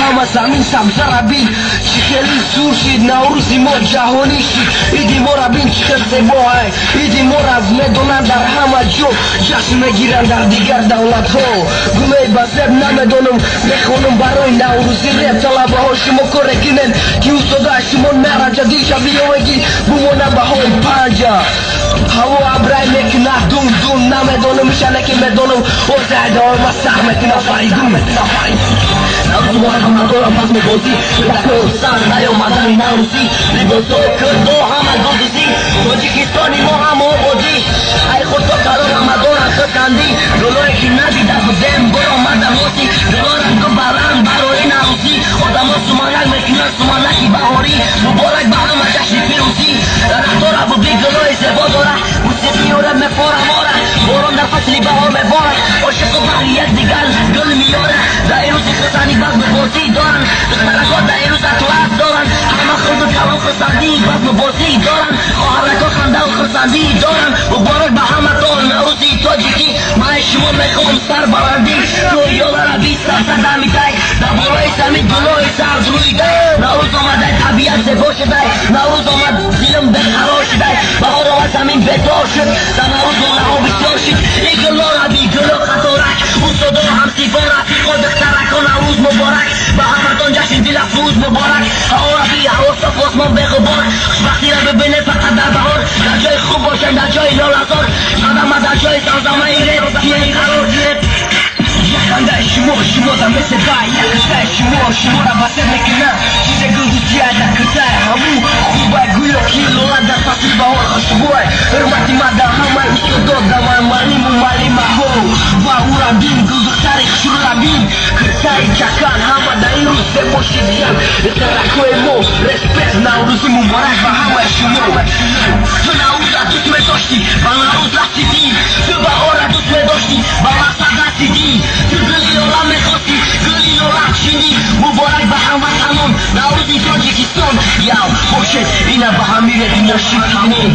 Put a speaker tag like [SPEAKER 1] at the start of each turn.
[SPEAKER 1] Ҳама замин сабзара бин, чӣ хеле зур шид Наврӯзи мо ҷаҳонӣ шид. Иди моро бин чӣ хел зебоай, иди моро медонанд дар ҳама ҷо, ҷашн мегиранд дар дигар давлатҳо. Гуноҳи ба зеб намедонам, мехонам барои Наврӯзи реп. Талабаҳо шумо коре кунед, ки устодаи шумо наранҷа, дилша биёвегӣ бумона баҳои панҷа. Ҳаво абрай мекунад дум дум, намедонам ишане ки медонам, озайдаҳои ма сар мекунад Фаридун. Наврӯз муборак ҳамадорам базми бозӣ, сар наёмадани Наврӯзӣ, либосҳои кирдо ҳама гулдузӣ, Тоҷикистони мо ҳама ободӣ. Ай худо карон ҳамадорам хурсандӣ, гулое ки надида будем баромада ҳосӣ, гуло рангу баранг барои Наврӯзӣ, одамо суманак мекунанд суманаки баҳорӣ. Муборак ба ҳама ҷашни пирӯзӣ, дарахтора буби гулои зебо дора, мусиқии ӯра мефорам ора, борон дар фасли баҳор меборад, ошиқу баҳри якдигар гул меёрад. Дар ин рӯзи хурсандӣ базму бозӣ доранд, духтаракҳо дар ин рӯз атлас доранд, ҳама хурду калон хурсандӣ базму бозӣ доранд, хоҳаракҳо хандаву хурсандӣ доранд. Муборак ба ҳаматон Наврӯзи тоҷикӣ, ман шумо мехоҳам сарбаландӣ. Тӯйёлара би сабза дамидай, дар болои замин гулои сабз рӯидай. Наврӯз омадай, табиат зебо шудай, Наврӯз омад, дилам беқарор шудай, баҳор омад, замин бедор шуд, дар Наврӯз лолаҳо бисёр шуд. Ин гулора би гуло қаторак, устодо ҳамсифон рафиқо духтарако Наврӯз муборак, ба ҳаматон ҷашни дилафрӯз муборак. Ҳавора би ҳаво соф, осмон беғубор, хушбахтиро бибинед фақат дар баҳор. Дар ҷои хуб бошед, дар ҷои лолазор, қадама дар ҷои замзамаи реп кияи қарор. Якхандаи шумо шумо да мезебай, якхандаи шумо шуморо басер мекунам. Чизе гулдузия дар киртаи ҳаму хубай, гӯё ки лола дар фасли баҳор хушбӯй. Ҳурмати ман дар ҳамаи устодо, дар муаллиму муаллимаҳо ва ӯра бин, гулдухтари хушрӯра бин, киртаи чакан ҳама дар ин рӯз зебо шидиян. Духтаракҳои мо респект, Наврӯзӣ муборак ба ҳамаи шумо. Ту Наврӯза дӯст медоштӣ, ба Наврӯз расидӣ, ту баҳора дӯст медоштӣ, ба мақсад расидӣ, ту гули лола мехостӣ, гули лола чиндӣ. Муборак ба ҳамватанон Наврӯзи Тоҷикистон. Яв бошед, ина ба ҳамин репи мо шид тамом.